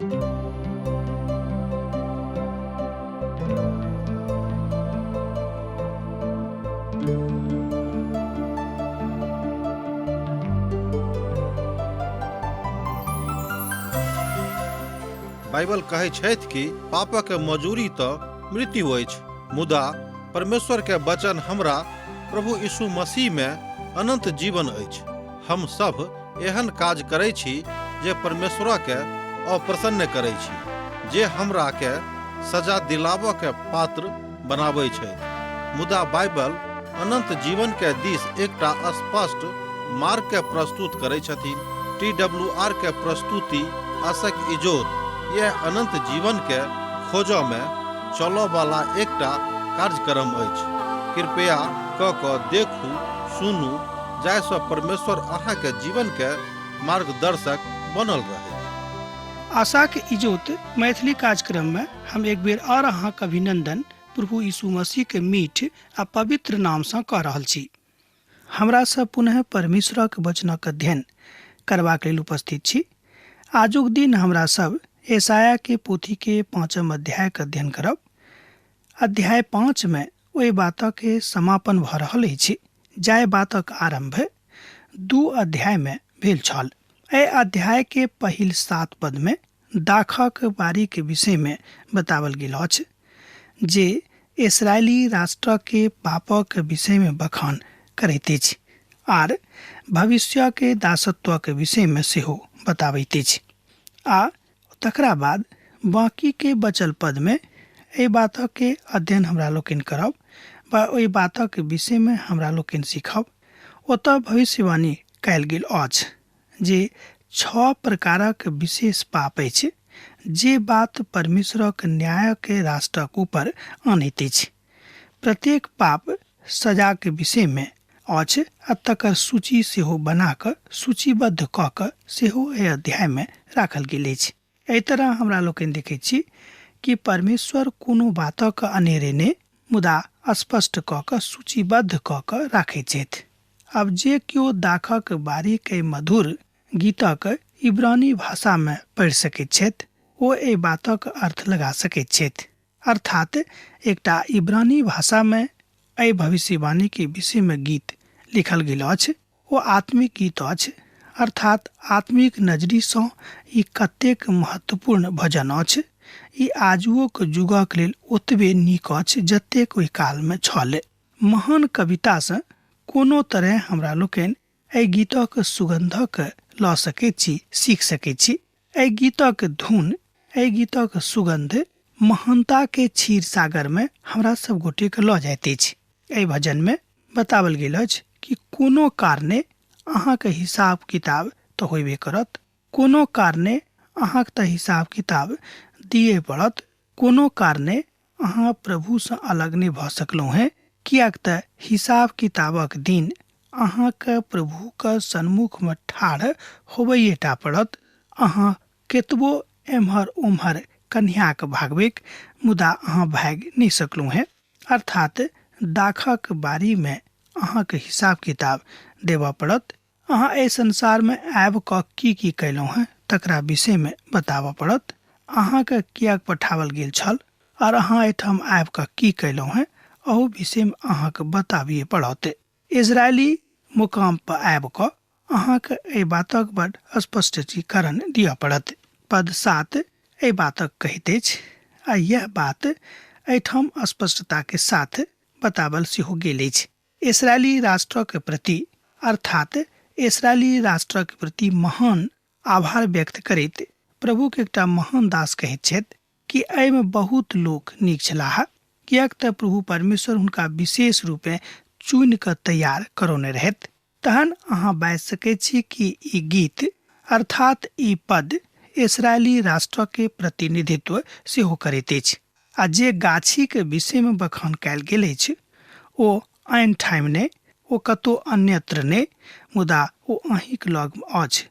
Bible कहै छथि कि पापक मजूरी तऽ मृत्यु अछि, मुदा परमेश्वर के वचन हमरा प्रभु यीशु मसीह में अनंत जीवन अछि। हम सब एहन काज करै छी जे परमेश्वर के अप्रसन्न करै छी, जे हमरा के सजा दिलाबऽ के पात्र बनाबै छथि। मुदा बाइबल अनंत जीवन के दिस एकटा स्पष्ट मार्ग के प्रस्तुत करै छथिन। टी डब्ल्यू आर के प्रस्तुति आशक इजोत यह अनंत जीवन के खोजऽ में चलऽ वाला एकटा कार्यक्रम अछि। कृपया क क देखू, सुनू, जाहिसँ परमेश्वर अहाँके जीवन के मार्गदर्शक बनल रहै। आशाक इजोत मैथिली कार्यक्रम में हम एक बेर और अहाँक अभिनंदन प्रभु यीशु मसीह के मीठ आ पवित्र नाम सँ कऽ रहल छी। हमरा सब पुनः परमेश्वरक वचनक अध्ययन करबाक लेल उपस्थित छी। आजुक दिन हमरा सब यशायाह के पोथी के 5 अध्याय के अध्ययन करब। अध्याय 5 में ओहि बातक के समापन भऽ रहल अछि जाहि बातक आरंभ 2 अध्याय में भेल छल। एहि अध्याय के पहिल 7 पद में दाखक बारी के विषय में बतावल गेल अछि जे इसराइली राष्ट्र के पापक विषय में बखान करैत अछि आर भविष्य के दासत्व के विषय में सेहो बताबैत अछि। आ तकरा बाद बाकी के बचल पद में एहि बातक के अध्ययन हमरा लोकनि करब वा ओहि बातक विषय में हमरा लोकनि सीखब। ओतऽ भविष्यवाणी कयल गेल अछि जे 6 प्रकारक विशेष पाप अछि जे बात परमेश्वरक न्याय के राष्ट्रक ऊपर आनैत अछि। प्रत्येक पाप सजा के विषय में अछि आ तकर सूची सेहो बना कऽ सूचीबद्ध कऽ कऽ सेहो एहि अध्याय में राखल गेल अछि। एहि तरह हमरा लोकनि देखैत छी कि परमेश्वर कोनो बातक अनेरे नहि मुदा स्पष्ट कऽ कऽ सूचीबद्ध कऽ कऽ राखैत छथि। आब जे केओ दाखक बारी के मधुर गीतक इब्रानी भाषा में पढ़ि सकैत छथि ओ एहि बातक अर्थ लगा सकैत छथि। अर्थात एकटा इब्रानी भाषा में एहि भविष्यवाणी के विषय में गीत लिखल गेल अछि, ओ आत्मिक गीत अछि। अर्थात आत्मिक नजरी सँ ई कतेक महत्वपूर्ण भजन अछि। ई आजुओक युगक लेल ओतबे नीक अछि जतेक ओहि काल में छल। महान कविता सँ कोनो तरह हमरा लोकनि एहि गीतक सुगंधक लऽ सकैत छी, सीख सकैत छी। एहि गीतक धुन, एहि गीतक सुगंध महानता के क्षीर सागर में हमरा सब गोटे के लऽ जाइत अछि। एहि भजन में बतावल गेल अछि कि कोनो कारणे अहाँके हिसाब किताब तऽ होइबे करत, कोनो कारणे अहाँके तऽ हिसाब किताब दिए पड़त, कोनो कारणे अहाँ प्रभुसँ अलग नहि भऽ सकलहुँ हेँ, किएक तऽ हिसाब किताबक दिन अहाँके प्रभुके सन्मुखमे ठाढ़ होबैएटा पड़त। अहाँ केतबो एम्हर ओम्हर कन्हियाके भागबैक, मुदा अहाँ भागि नहि सकलहुँ हेँ। अर्थात दाखक बारीमे अहाँके हिसाब किताब देबऽ पड़त। अहाँ एहि संसारमे आबि कऽ की की कयलहुँ हेँ तकरा विषयमे बताबऽ पड़त। अहाँके किएक पठाओल गेल छल और अहाँ एहिठाम आबि कऽ की कयलहुँ हेँ अहू विषयमे अहाँके बताबिए पड़त। इजरायली मुकाम पर आबि कऽ अहाँके एहि बातक बड स्पष्टीकरण दिअ पड़त। पद 7 एहि बातक कहैत अछि आ यह बात एहिठाम स्पष्टता के साथ बतावल सेहो गेल अछि। इसराइली राष्ट्रक प्रति अर्थात इसराइली राष्ट्रक प्रति महान आभार व्यक्त करैत प्रभु के एकटा महान दास कहैत छथि कि एहिमे बहुत लोक नीक छलाह, किएक तऽ प्रभु परमेश्वर हुनका विशेष रूपे चुनि कऽ तैयार करौने रहथि। तहन अहाँ बाजि सकैत छी कि ई गीत अर्थात ई पद इसराइली राष्ट्र के प्रतिनिधित्व सेहो करैत अछि आ जे गाछी के विषय में बखान कयल गेल अछि ओ आन ठाम नहि, ओ कतौ अन्यत्र नहि, मुदा ओ अहींक लग अछि।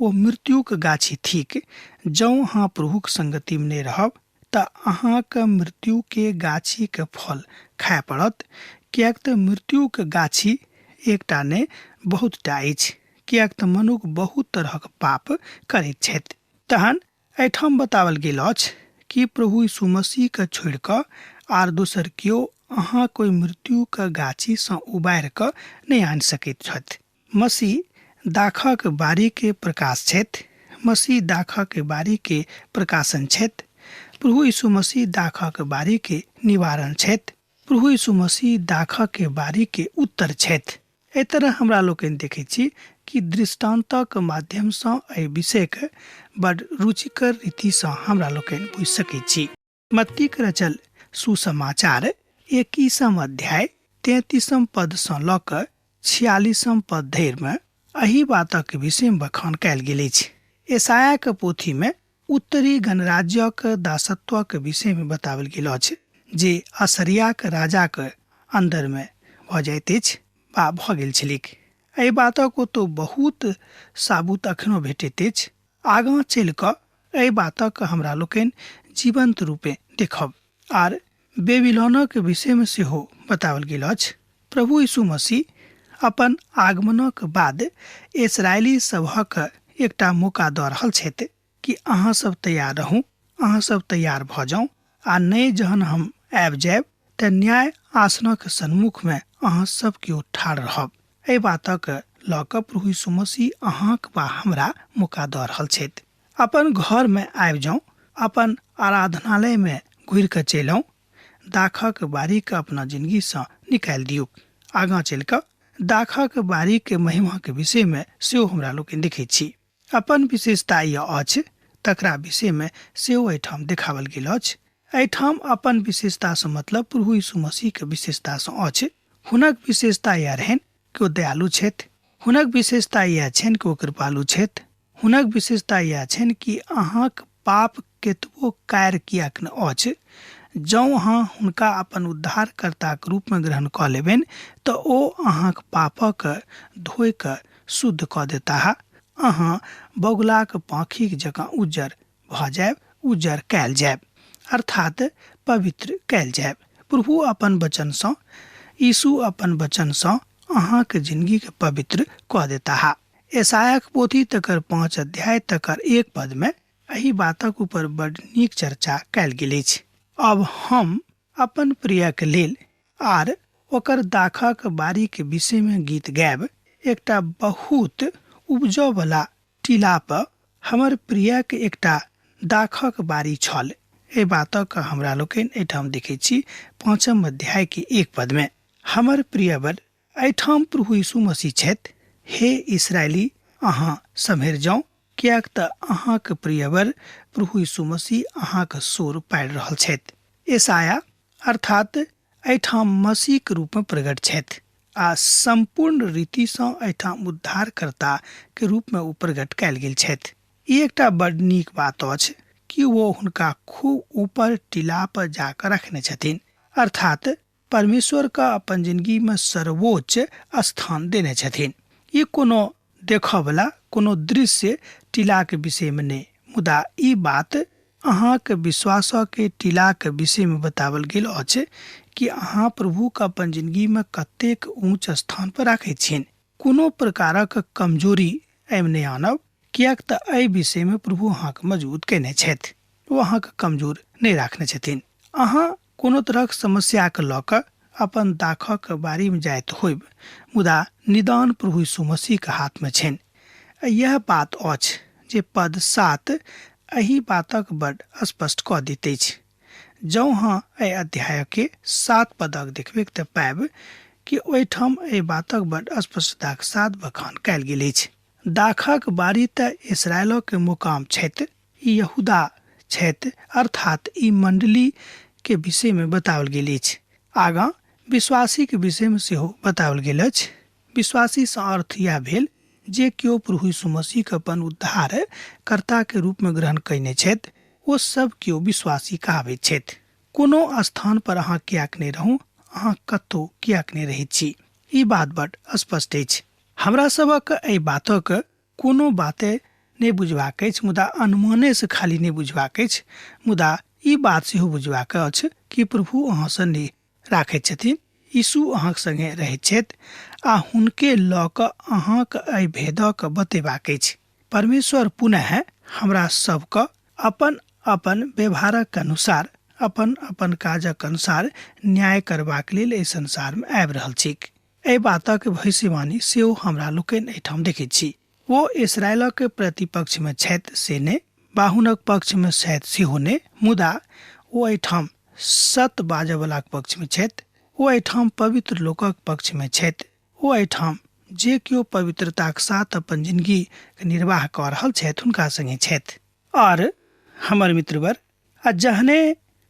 ओ मृत्युक गाछी थिक। जौं अहाँ प्रभुक संगति में नहि रहब तऽ अहाँक मृत्यु के गाछी के फल खाय पड़त, किएक तऽ मृत्युक गाछी एकटा नहि बहुत टा अछि, किएक तऽ मनुख बहुत तरहक पाप करैत छथि। तहन एहिठाम बताओल गेल अछि कि प्रभु यीशु मसीह के छोड़ि कऽ आर दोसर केओ अहाँ कोई मृत्यु के गाछी सँ उबारि कऽ नहि आनि सकैत छथि। मसीह दाखक बारी के प्रकाश छथि। मसीह दाखक बारी के प्रकाशन छथि। प्रभु यीशु मसीह दाखक बारी के निवारण छथि। प्रभु यीशु मसीह दाखक के बारी के उत्तर छथि। एहि तरह हमरा लोकनि देखैत छी कि दृष्टान्तक माध्यमसँ एहि विषयके बड रुचिकर रीतिसँ हमरा लोकनि बुझि सकैत छी। मत्तीक रचल सुसमाचार 21 अध्याय 33 पदसँ लऽ कऽ 46 पद धरिमे एहि बातक विषयमे बखान कयल गेल अछि। यशायाक पोथीमे उत्तरी गणराज्यक दासत्वक विषयमे बताओल गेल अछि जे असरियाक राजाक अन्दरमे भऽ जाइत अछि वा भऽ गेल छलैक। एहि बातक ओतऽ बहुत साबुत अखनो भेटैत अछि। आगाँ चलि कऽ एहि बातक हमरा लोकनि जीवंत रूपे देखब। आर बेबीलोनक विषयमे सेहो बताओल गेल अछि। प्रभु यीशु मसीह अपन आगमनक बाद इसराइली सभक एकटा मौका दऽ रहल छथि कि अहाँ सब तैयार रहू, अहाँ सब तैयार भऽ जाउ आ नहि जहन हम आबि जायब तऽ न्याय आसनक सन्मुखमे अहाँ सब केओ ठाढ़ रहब। एहि बातक लऽ कऽ प्रभु यीशु मसीह अहाँक वा हमरा मौका दऽ रहल छथि। अपन घरमे आबि जाउ, अपन आराधनालयमे घुरि कऽ चलि आउ, दाखक बारीके अपना जिनगीसँ निकालि दियौ। आगाँ चलि कऽ दाखक बारीके महिमाके विषयमे सेहो हमरा लोकनि देखैत छी। अपन विशेषता ई अछि तकरा विषयमे सेहो एहिठाम देखाओल गेल अछि। एहिठाम अपन विशेषतासँ मतलब प्रभु यीशु मसीहके विशेषतासँ अछि। हुनक विशेषता इएह रहनि कि ओ दयालु छथि। हुनक विशेषता इएह छनि कि ओ कृपालु छथि। हुनक विशेषता इएह छनि कि अहाँक पाप केतबो कार किएक ने अछि, जँ अहाँ हुनका अपन उद्धारकर्ताक रूपमे ग्रहण कऽ लेबनि तऽ ओ अहाँक पापक धोइ कऽ शुद्ध कऽ देताह। अहाँ बगुलाक पाँखिक जकाँ उज्जर भऽ जायब, उज्जर कयल जायब, अर्थात पवित्र कयल जायब। प्रभु अपन वचनसँ, यीशु अपन वचनसँ अहाँक जिनगीके पवित्र कऽ देताह। यशायाक पोथी तकर 5 अध्याय तकर 1 पदमे एहि बातक ऊपर बड नीक चर्चा कयल गेल अछि। अब हम अपन प्रियक लेल आर ओकर दाखक बारीक विषयमे गीत गायब। एकटा बहुत उपजऽवला टीला पर हमर प्रियक एकटा दाखक बारी छल। एहि बातक हमरा लोकनि एहिठाम देखैत छी 5 अध्याय के 1 पदमे। हमर प्रियवर एहिठाम प्रभु यीशु मसीह छथि। हे इसराइली, अहाँ सम्हरि जाउ, किएक तऽ अहाँक प्रियवर प्रभु यीशु मसीह अहाँक सोर पाड़ि रहल छथि। यशाया अर्थात एहिठाम मसीहके रूपमे प्रकट छथि आ सम्पूर्ण रीतिसँ एहिठाम उद्धारकर्ता के रूपमे ओ प्रकट कयल गेल छथि। ई एकटा बड नीक बात अछि कि ओ हुनका खूब ऊपर टीला पर जाकऽ रखने छथिन, अर्थात परमेश्वर का अपन जिंदगी में सर्वोच्च स्थान देने छथिन। ई कोनो देखऽवला कोनो दृश्य टीलाके विषयमे नहि, मुदा ई बात अहाँके विश्वासके टीलाके विषयमे बताओल गेल अछि कि अहाँ प्रभुके अपन जिंदगीमे कतेक ऊँच स्थान पर राखैत छियनि। कोनो प्रकारक कमजोरी एहिमे नहि आनब, किएक तऽ एहि विषयमे प्रभु अहाँके मजबूत कयने छथि। ओ अहाँके कमजोर नहि राखने छथिन। अहाँ कोनो तरहक समस्याके लऽ कऽ अपन दाखक बारीमे जाइत होइब, मुदा निदान प्रभु यीशु मसीहके हाथमे छनि। यह बात अछि जे पद 7 एहि बातक बड स्पष्ट कऽ दैत अछि। जँ अहाँ एहि अध्यायके 7 पदक देखबै तऽ पायब कि ओहिठाम एहि बातक बड स्पष्टताक साथ बखान कयल गेल अछि। दाखक बारी तऽ इसराइलक मुकाम छथि, ई यहूदा छथि, अर्थात ई मंडली के विषय में बताओल गेल अछि। आगाँ विश्वासी के विषय में सेहो बताओल गेल अछि। विश्वासी सँ अर्थ यह भेल जे केओ प्रभु यीशु मसीह के अपन उद्धार कर्ता के रूप में ग्रहण कयने छथि, ओ सब केओ विश्वासी कहाबैत छथि। कोनो स्थान पर अहाँ किएक नहि रहू, अहाँ कतहु किएक नहि रहैत छी, ई बात बड स्पष्ट अछि। हमरा सभक एहि बातक कोनो बाते नहि बुझबाक अछि, मुदा अनुमानेसँ खाली नहि बुझबाक अछि, मुदा ई बात सेहो बुझबाक अछि कि प्रभु अहाँसँ नहि राखैत छथिन। यीशु अहाँक संगे रहैत छथि आ हुनके लऽ कऽ अहाँक एहि भेदक बतेबाक अछि। परमेश्वर पुनः हमरा सबके अपन अपन व्यवहारक अनुसार, अपन अपन काजक अनुसार न्याय करबाक लेल एहि संसारमे आबि रहल छैक। एहि बातक भविष्यवाणी सेहो हमरा लोकनि एहिठाम देखैत छी। ओ इसराइलक प्रतिपक्षमे छथि से नहि, वा हुनक पक्षमे छथि सेहो नहि, मुदा ओ एहिठाम सत बाजयवलाक पक्षमे छथि। ओ एहिठाम पवित्र लोकक पक्षमे छथि। ओ एहिठाम जे केओ पवित्रताक साथ अपन जिंदगीके निर्वाह कऽ रहल छथि हुनका सङ्गे छथि। आओर हमर मित्रवर, आ जहने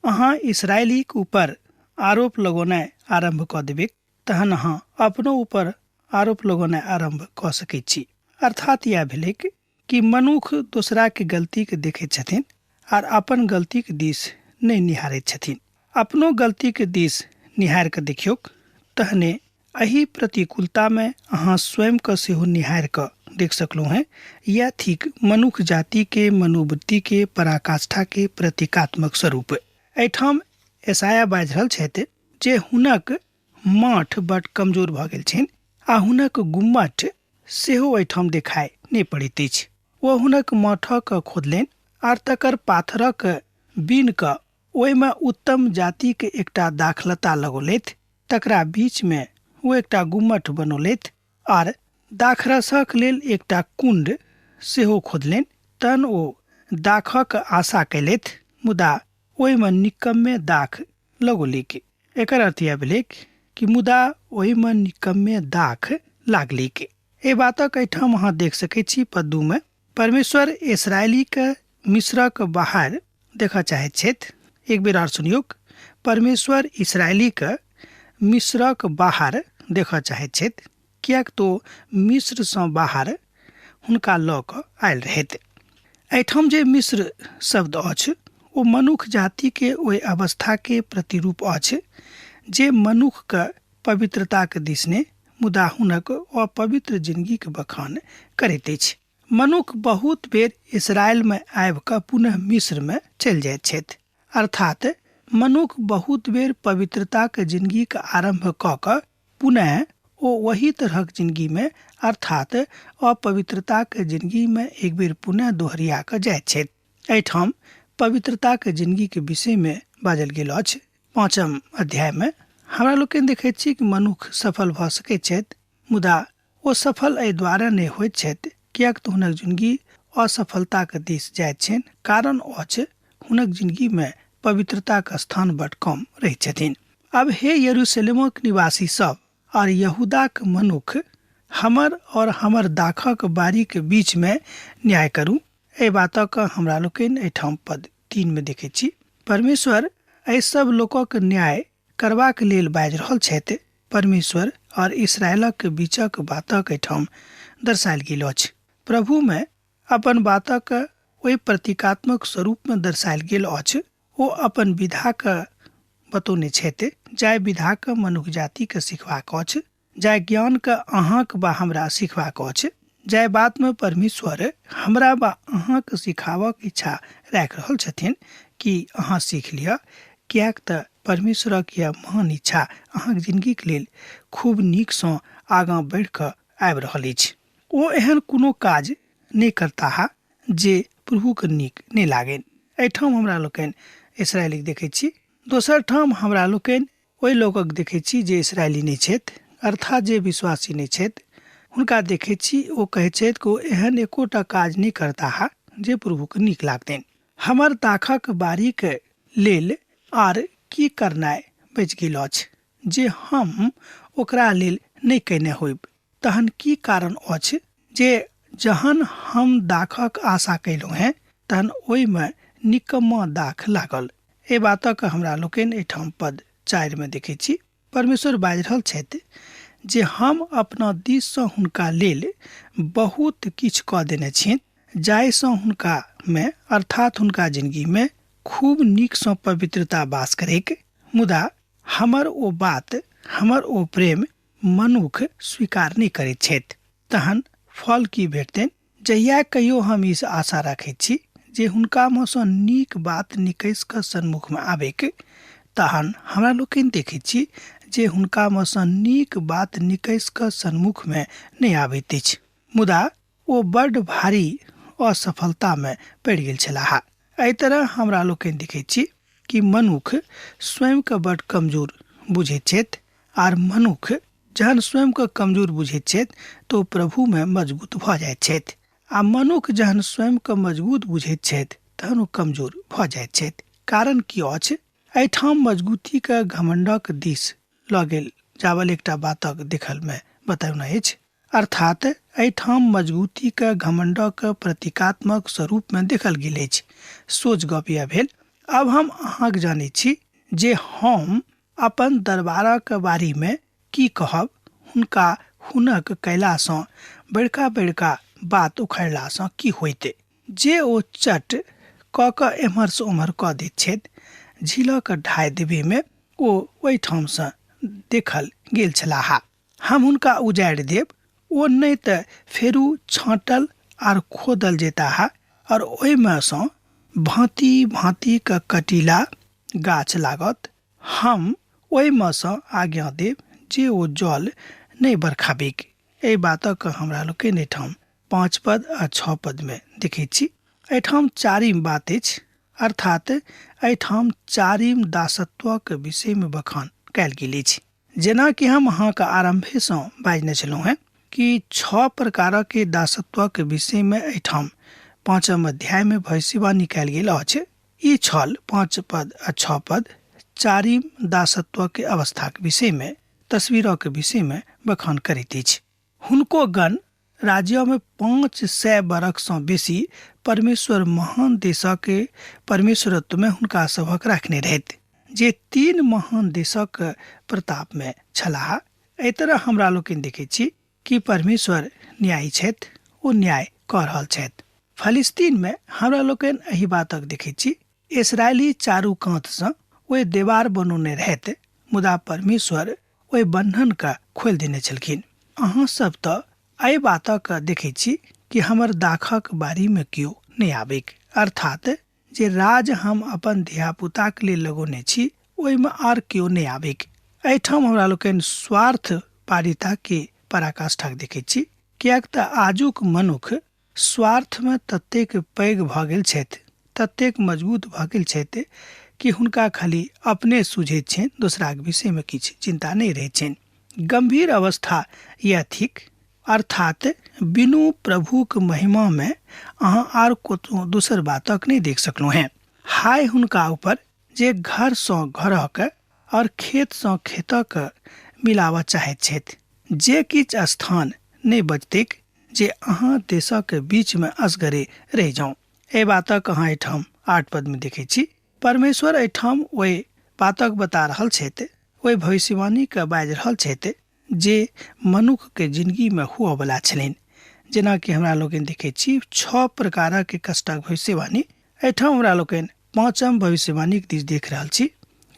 अहाँ इसराइलीक ऊपर आरोप लगौनाइ आरम्भ कऽ देबै तहन अहाँ अपनो ऊपर आरोप लगौनाइ आरम्भ कऽ सकैत छी। अर्थात इएह भेलैक कि मनुख दोसराके गलतीके देखैत छथिन आर अपन गलतीके दिस नहि निहारैत छथिन। अपनो गलतीके दिस निहारि कऽ देखियौक, तहने एहि प्रतिकूलतामे अहाँ स्वयंके सेहो निहारि कऽ देख सकलहुँ हेँ। इएह थिक मनुख जातिके मनोवृत्तिके पराकाष्ठाके प्रतीकात्मक स्वरूप। एहिठाम एसाया बाजि रहल छथि जे हुनक माथ बड कमजोर भऽ गेल छनि आ हुनक गुम्मट सेहो एहिठाम देखाइ नहि पड़ैत अछि। ओ हुनक मठक खोदलनि आर तकर पाथरक बीन कऽ ओहिमे उत्तम जातिके एकटा दाखलता लगौलथि। तकरा बीचमे ओ एकटा गुम्मट बनौलथि आर दाखरसक लेल एकटा कुंड सेहो खोदलनि। तहन ओ दाखक आशा कयलथि, मुदा ओहिमे निकम्मे दाख लगौलिक। एकर अर्थ इएह भेलैक कि मुदा ओहिमे निकम्मे दाख लागलिक। एहि बातक एहिठाम अहाँ देख सकैत छी पद 2 मे परमेश्वर इसराइलीके मिस्रक बाहर देखऽ चाहैत छथि। एक बेर आर सुनियौक, परमेश्वर इसराइलीके मिस्रक बाहर देखऽ चाहैत छथि, किएक तो मिस्रसँ बाहर हुनका लऽ कऽ आयल रहैत। एहिठाम जे मिस्र शब्द अछि ओ मनुख जातिके ओहि अवस्थाके प्रतिरूप अछि जे मनुखके पवित्रताके दिस नहि, मुदा हुनक अपवित्र जिंदगीके बखान करैत अछि। मनुख बहुत बेर इसराइलमे आबि कऽ पुनः मिस्रमे चलि जाइत छथि। अर्थात मनुख बहुत बेर पवित्रताके जिंदगीके आरम्भ कऽ कऽ पुनः ओ वही तरहक जिंदगीमे, अर्थात अपवित्रताके जिंदगीमे एक बेर पुनः दोहरिया कऽ जाइत छथि। एहिठाम पवित्रताके जिंदगीके विषयमे बाजल गेल अछि। 5 अध्यायमे हमरा लोकनि देखैत छी कि मनुख सफल भऽ सकैत छथि, मुदा ओ सफल एहि दुआरे नहि होइत छथि किएक तऽ हुनक जिंदगी असफलताके दिस जाइत छनि। कारण अछि हुनक जिंदगीमे पवित्रताके स्थान बड कम रहैत छथिन। अब हे यरूशलेमक निवासी सब और यहूदाक मनुख, हमर और हमर दाखक बारीके बीचमे न्याय करू। एहि बातक हमरा लोकनि एहिठाम पद 3 मे देखैत छी। परमेश्वर एहि सब लोकक न्याय करबाक लेल बाजि रहल छथि। परमेश्वर और इसराइलक बीचक बातक एहिठाम दर्शायल गेल अछि। प्रभुमे अपन बातक ओहि प्रतीकात्मक स्वरूपमे दर्शायल गेल अछि। ओ अपन विधाके बतौने छथि, जाहि विधाके मनुख जातिके सिखबाक अछि, जाहि ज्ञानके अहाँके बा हमरा सिखबाक अछि, जाहि बातमे परमेश्वर हमरा बा अहाँके सिखाबक इच्छा राखि रहल छथिन कि अहाँ सीख लिअ, किएक तऽ परमेश्वरक यह महान इच्छा अहाँके जिंदगीके लेल खूब नीकसँ आगाँ बढ़ि कऽ आबि रहल अछि। ओ एहन कोनो काज नहि करताह जे प्रभुके नीक नहि लागनि। एहिठाम हमरा लोकनि इसराइलीके देखैत छी। दोसर ठाम हमरा लोकनि ओहि लोकक देखैत छी जे इसराइली नहि छथि, अर्थात जे विश्वासी नहि छथि, हुनका देखैत छी। ओ कहैत छथि कि ओ एहन एकोटा काज नहि करताह जे प्रभुके नीक लागतनि। हमर दाखक बारीके लेल आर की करनाइ बचि गेल अछि जे हम ओकरा लेल नहि कयने होयब? तहन की कारण अछि जे जहन हम दाखक आशा कयलहुँ हेँ तहन ओहिमे निकम्मा दाख लागल? एहि बातक हमरा लोकनि एहिठाम पद 4 मे देखैत छी। परमेश्वर बाजि रहल छथि जे हम अपना दिससँ हुनका लेल बहुत किछु कऽ देने छियनि, जाहिसँ हुनकामे अर्थात हुनका जिंदगीमे खूब नीकसँ पवित्रता वास करैक, मुदा हमर ओ बात, हमर ओ प्रेम मनुख स्वीकार नहि करैत छथि। तहन फल की भेटतनि? जहिया कहियो हम ई आशा रखैत छी जे हुनकामे सँ नीक बात निकसि कऽ सन्मुखमे आबैक, तहन हमरा लोकनि देखैत छी जे हुनकामे सँ नीक बात निकसि कऽ सन्मुखमे नहि आबैत अछि, मुदा ओ बड्ड भारी असफलतामे पड़ि गेल छलाह। एहि तरह हमरा लोकनि देखैत छी कि मनुख स्वयंके बड कमजोर बुझैत छथि, आर मनुख जहन स्वयंके कमजोर बुझैत छथि तऽ ओ प्रभुमे मजबूत भऽ जाइत छथि, आ मनुख जहन स्वयंके मजबूत बुझैत छथि तहन ओ कमजोर भऽ जाइत छथि। कारण की अछि? एहिठाम मजबूतीके घमण्डक दिस लऽ गेल जावल एकटा बातक देखलमे बतौने अछि। अर्थात एहिठाम मजबूतीके घमण्डक प्रतीकात्मक स्वरूपमे देखल गेल अछि। सोच गप यह भेल। आब हम अहाँके जानै छी जे हम अपन दरबारक बारेमे की कहब, हुनका हुनक कयलासँ बड़का बड़का बात उखाड़लासँ की होइतै। जे ओ चट कऽ कऽ एम्हरसँ ओम्हर कऽ दैत छथि, झीलक ढाइ देबेमे ओ ओहिठामसँ देखल गेल छलाह। हम हुनका उजाड़ि देब, ओ नहि तऽ फेरू छाँटल आर खोदल जेताह और ओहिमे सँ भाँति भाँतिक कटीला गाछ लागत। हम ओहिमे सँ आज्ञा देब जे ओ जल नहि बरखाबिक। एहि बातक हमरा लोकनि एहिठाम 5 पद आ 6 पदमे देखैत छी। एहिठाम चारिम बात अछि, अर्थात एहिठाम चारिम दासत्वक विषयमे बखान कयल गेल अछि। जेनाकि हम अहाँके आरम्भेसँ बाजने छलहुँ हेँ कि 6 प्रकारक दासत्वक विषयमे एहिठाम 5 अध्यायमे भविष्यवाणी कयल गेल अछि। ई छल 5 पद आ 6 पद चारिम दासत्वक अवस्थाक विषयमे, तस्वीरक विषयमे बखान करैत अछि। हुनको गण राज्यमे 500 बरखसँ बेसी परमेश्वर महान देशक परमेश्वरत्वमे हुनका सभक राखने रहैत, जे 3 महान देशक प्रतापमे छलाह। एहि तरह हमरा लोकनि देखैत छी कि परमेश्वर न्यायी छथि, ओ न्याय कऽ रहल छथि। फलिस्तीनमे हमरा लोकनि एहि बातक देखैत छी, इसराइली चारू कातसँ ओहि देवार बनौने रहैत, मुदा परमेश्वर ओहि बन्धनके खोलि देने छलखिन। अहाँ सब तऽ एहि बातक देखैत छी कि हमर दाखक बारीमे केओ नहि आबैक, अर्थात जे राज हम अपन धियापुताके लेल लगौने छी ओहिमे आर केओ नहि आबैक। एहिठाम हमरा लोकनि स्वार्थ पारिताके पराकाष्ठाक देखैत छी, किएक तऽ आजुक मनुख स्वार्थमे ततेक पैघ भऽ गेल छथि, ततेक मजबूत भऽ गेल छथि कि हुनका खाली अपने सूझैत छनि, दोसराक विषयमे किछु चिन्ता नहि रहैत छनि। गंभीर अवस्था यह थिक, अर्थात बिनु प्रभुक महिमामे अहाँ आर कोनो दोसर बातक नहि देख सकलहुँ हेँ। हाय हुनका ऊपर जे घरसँ घरक और खेतसँ खेतक मिलाबऽ चाहैत छथि, जे किछु स्थान नहि बचतैक जे अहाँ देशक बीचमे असगरे रहि जाउ। एहि बातक अहाँ एहिठाम 8 पदमे देखैत छी। परमेश्वर एहिठाम ओहि बातक बता रहल छथि, ओहि भविष्यवाणीके बाजि रहल छथि जे मनुखके जिंदगीमे हुअवला छलनि। जेनाकि हमरा लोकनि देखैत छी 6 प्रकारक कष्टक भविष्यवाणी, एहिठाम हमरा लोकनि 5 भविष्यवाणीक दिस देख रहल छी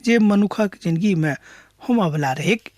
जे मनुखक जिंदगीमे होमऽवला रहैक,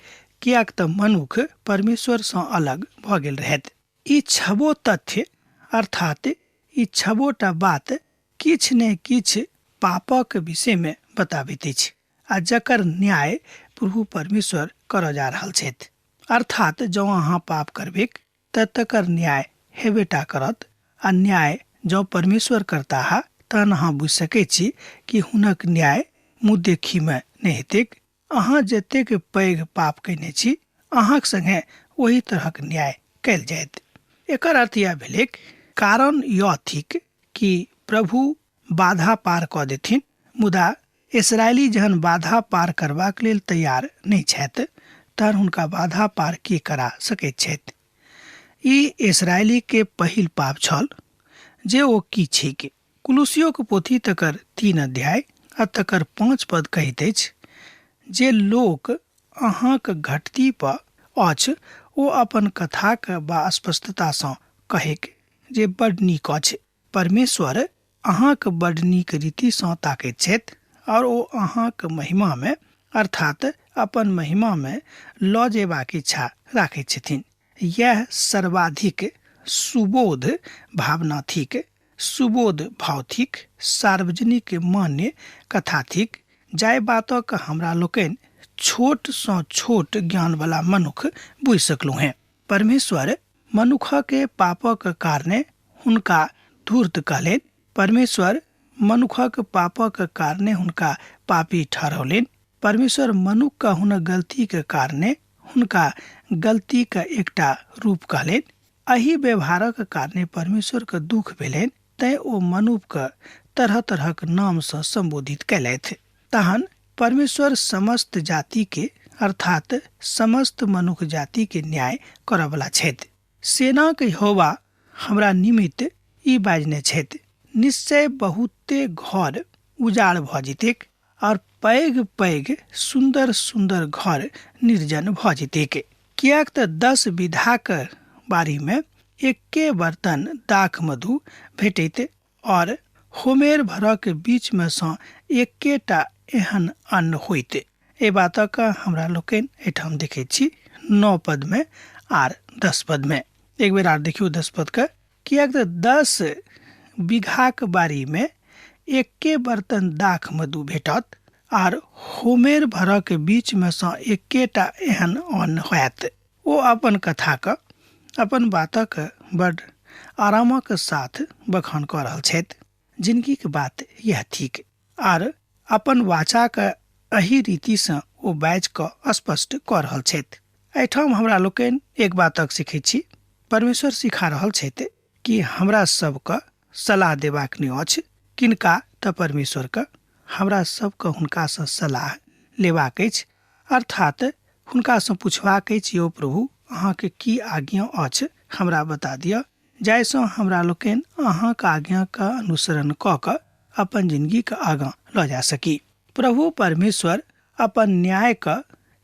किएक तऽ मनुख परमेश्वरसँ अलग भऽ गेल रहैत। ई 6 तथ्य अर्थात ई 6 बात किछु ने किछु पापक विषयमे बताबैत अछि आ जकर न्याय प्रभु परमेश्वर करऽ जा रहल छथि। अर्थात जँ अहाँ पाप करबैक तऽ तकर न्याय हेबेटा करत, आ न्याय जँ परमेश्वर करताह तहन अहाँ बुझि सकै छी कि हुनक न्याय मुँहदेखीमे नहि हेतैक। अहाँ जतेक पैघ पाप कयने छी अहाँक संगे ओही तरहक न्याय कयल जायत। एकर अर्थ यह भेलैक, कारण यह थिक कि प्रभु बाधा पार कऽ देथिन, मुदा इसराइली जहन बाधा पार करबाक लेल तैयार नहि छथि तहन हुनका बाधा पार के करा सकैत छथि। ई इसराइली के पहिल पाप छल जे ओ की छैक। कुलुसियोक पोथी तकर 3 अध्याय आ तकर 5 पद कहैत अछि, जे लोक अहाँक घटती पर अछि ओ अपन कथाक बा स्पष्टतासँ कहैक जे बड नीक अछि। परमेश्वर अहाँक बड नीक रीतिसँ ताकैत छथि और ओ अहाँक महिमामे अर्थात अपन महिमामे लऽ जेबाक इच्छा राखैत छथिन। यह सर्वाधिक सुबोध भावना थिक, सुबोध भाव थिक, सार्वजनिक मान्य कथा थिक, जाहि बातक हमरा लोकनि छोटसँ छोट ज्ञानवला मनुख बुझि सकलहुँ हेँ। परमेश्वर मनुखके पापक कारणे हुनका धूर्त कहलनि। परमेश्वर मनुखक पापक कारणे हुनका पापी ठहरौलनि। परमेश्वर मनुख के हुनक गलती के कारणे हुनका गलती के एकटा रूप कहलनि। एहि व्यवहारक कारणे परमेश्वर के दुख भेलनि, तैं ओ मनुख के तरह तरहक नाम सँ संबोधित कयलथि। तहन परमेश्वर समस्त जाति के अर्थात समस्त मनुख जाति के न्याय करऽवला छथि। सेनाक यहोवा हमरा निमित्त ई बाजने छथि, निश्चय बहुते घर उजाड़ भऽ जेतैक और पैघ पैघ सुन्दर सुन्दर घर निर्जन भऽ जेतैक। किएक तऽ 10 बीघाक बाड़ी में एके बर्तन दाख मधु भेटैत और होमेर भरक बीच में सँ एकेटा एहन अन्न होइत। एहि बातक हमरा लोकनि एहिठाम देखैत छी 9 पद में आर 10 पद में। एक बेर आर देखियौ 10 पद के, किएक तऽ 10 बीघाक बाड़ी में एके बर्तन दाख मधु भेटत आर होमेर भरक बीच में सँ एकेटा एहन अन्न होयत। ओ अपन कथाक अपन बातक बड आरामक साथ बखान कऽ रहल छथि। जिनगीक बात यह थिक आर अपन वाचाक एहि रीतिसँ ओ बाजि कऽ स्पष्ट कऽ रहल छथि। एहिठाम हमरा लोकनि एक बातक सीखैत छी, परमेश्वर सिखा रहल छथि कि हमरा सबके सलाह देबाक नहि अछि। किनका? तऽ परमेश्वरके। हमरा सबके हुनकासँ सलाह लेबाक अछि, अर्थात हुनकासँ पुछबाक अछि, यौ प्रभु अहाँके की आज्ञा अछि हमरा बता दिअ, जाहिसँ हमरा लोकनि अहाँके आज्ञाके अनुसरण कऽ कऽ अपन जिनगीके आगाँ लऽ जा सकी। प्रभु परमेश्वर अपन न्यायके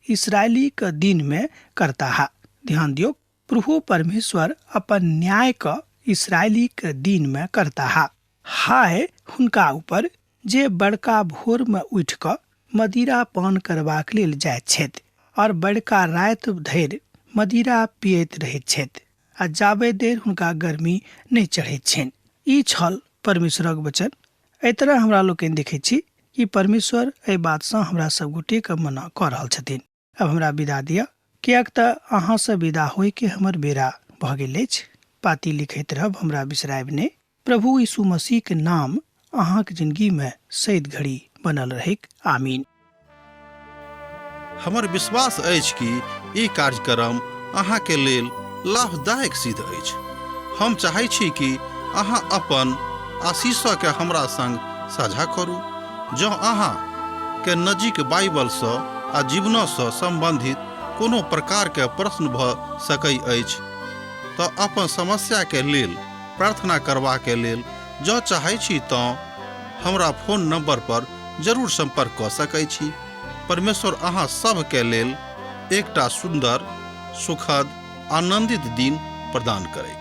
इसरायलीके दिनमे करताह। ध्यान दियौ, प्रभु परमेश्वर अपन न्यायके इसरायलीके दिनमे करताह। हाय हुनका ऊपर जे बड़का भोरमे उठि कऽ मदिरा पान करबाक लेल जाइत छथि और बड़का राति धरि मदिरा पियैत रहैत छथि आ जाबे देर हुनका गर्मी नहि चढ़ैत छनि। ई छल परमेश्वरक वचन। एहि तरह हमरा लोकनि देखैत छी कि परमेश्वर एहि बातसँ हमरा सब गोटेके मना कऽ रहल छथिन। अब हमरा विदा दिअ, किएक तऽ अहाँसँ विदा होइके हमर बेरा भऽ गेल अछि। पाती लिखैत रहब, हमरा बिसरायब नहि। प्रभु यीशु मसीहके नाम अहाँक जिंदगीमे सैद घड़ी बनल रहैक। आमीन। हमर विश्वास अछि कि ई कार्यक्रम अहाँके लेल लाभदायक सिद्ध अछि। हम चाहै छी कि अहाँ अपन आशीषके हमरा संग साझा करू। जँ अहाँ के नजीक बाइबलसँ आ जीवनसँ सम्बन्धित कोनो प्रकारके प्रश्न भऽ सकै अछि तऽ अपन समस्याके लेल प्रार्थना करबाके लेल जँ चाहै छी तँ हमरा फोन नंबर पर जरूर संपर्क कऽ सकै छी। परमेश्वर अहाँ सभके लेल एकटा सुन्दर, सुखद, आनंदित दिन प्रदान करैत।